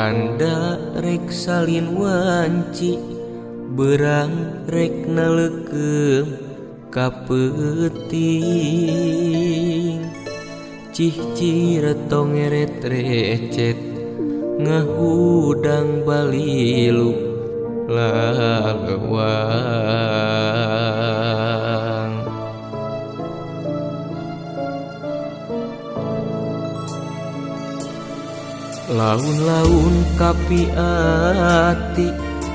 Tanda rek salin wanci berang rek nalekem ka peuting. Cihcir tongeret recet ngahudang balilu lalewang. Laun-laun kapi ati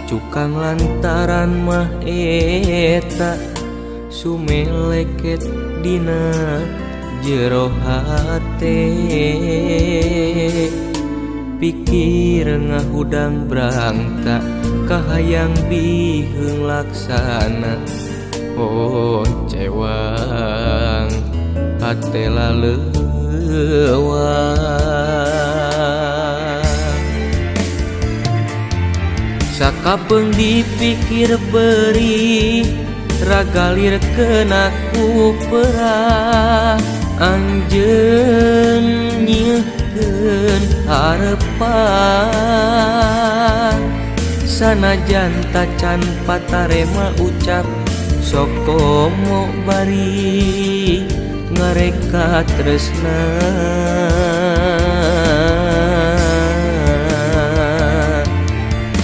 cukang lantaran mah eta sumeleket dina jero hate. Pikir ngahudang brangta kahayang biheung laksana. Oh cewang hate laleuwang. Sakapeung dipikir perih ragalir kena ku perah. Anjeun nyieun harepan sanajan tacan patarema ucap sok komo bari ngareka tresna.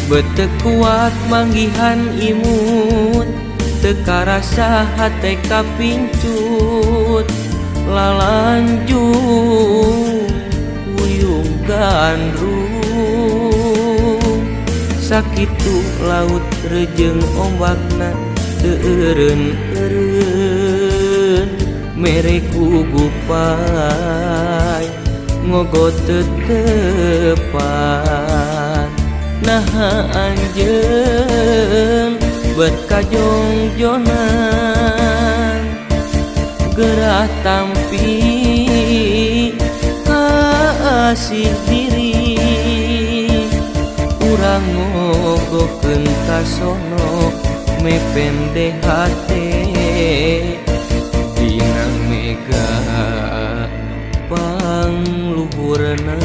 Bete kuat manggihan imut teu karasa hate kapincut. Lalanjung wuyung gandrung sakitu laut rejeng ombakna teu eureun-eureun. Mere kugupai ngogot tetepan. Naha anjeun berkajongjonan gerah tampi kasih diri. Urang ngogokeun ka sono mepende hate dina mega pangluhurna.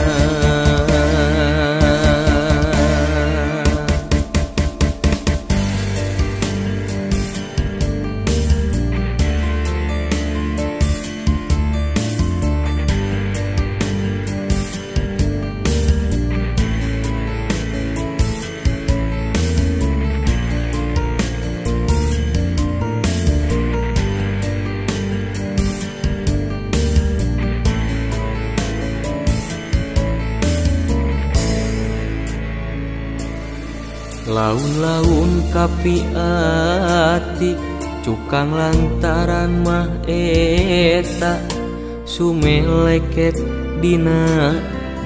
Laun-laun kapi ati cukang lantaran mah eta sumeleket dina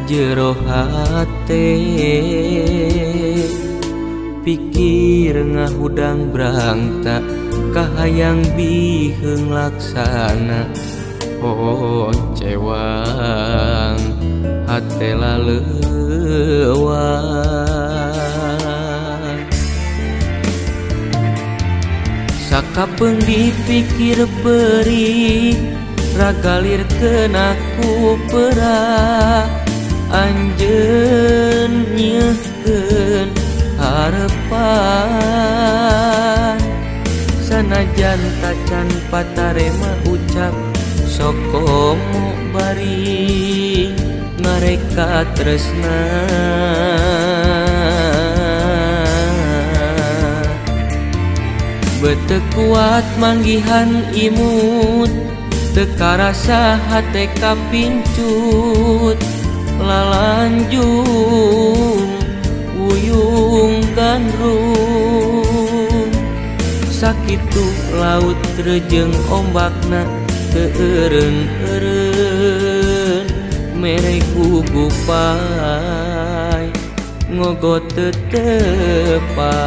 jero hate. Pikir ngahudang brangta kahayang biheung laksana. Oh cewang hate laleuwang. Sakapeung dipikir perih ragalir kena ku perah. Anjeun nyieun harepan sanajan tacan patarema ucap sok komo bari ngareka tresna. Bete kuat manggihan imut teu karasa hate kapincut. Lalanjung wuyung gandrung sakitu laut rejeng ombakna teu eureun-eureun. Mere gugupai ngogot tetepan.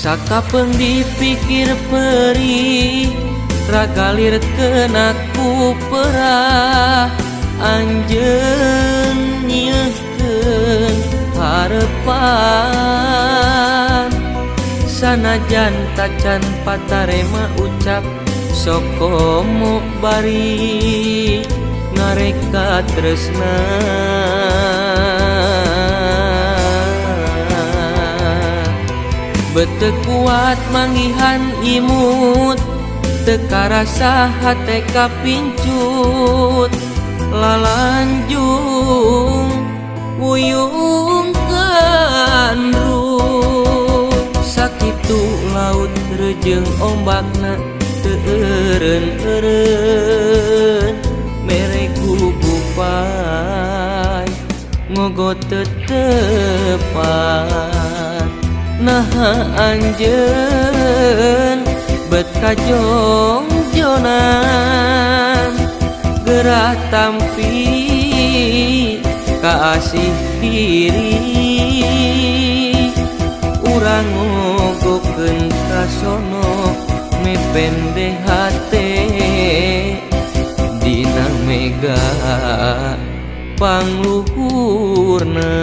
Sakapeung dipikir perih ragalir kena ku perah. Anjeun nyieun harepan sanajan tacan patarema ucap sok komo bari Ngareka tresna. Bete kuat manggihan imut, teu karasa hate kapincut, lalanjung wuyung gandrung. Sakitu laut rejeung ombakna teu eureun-eureun, mere gugupan ngogot tetepan. Naha anjeun bet kajongjonan, geura tampi kaasih diri. Urang ngogokeun ka sono mepende hate, dina mega pangluhurna.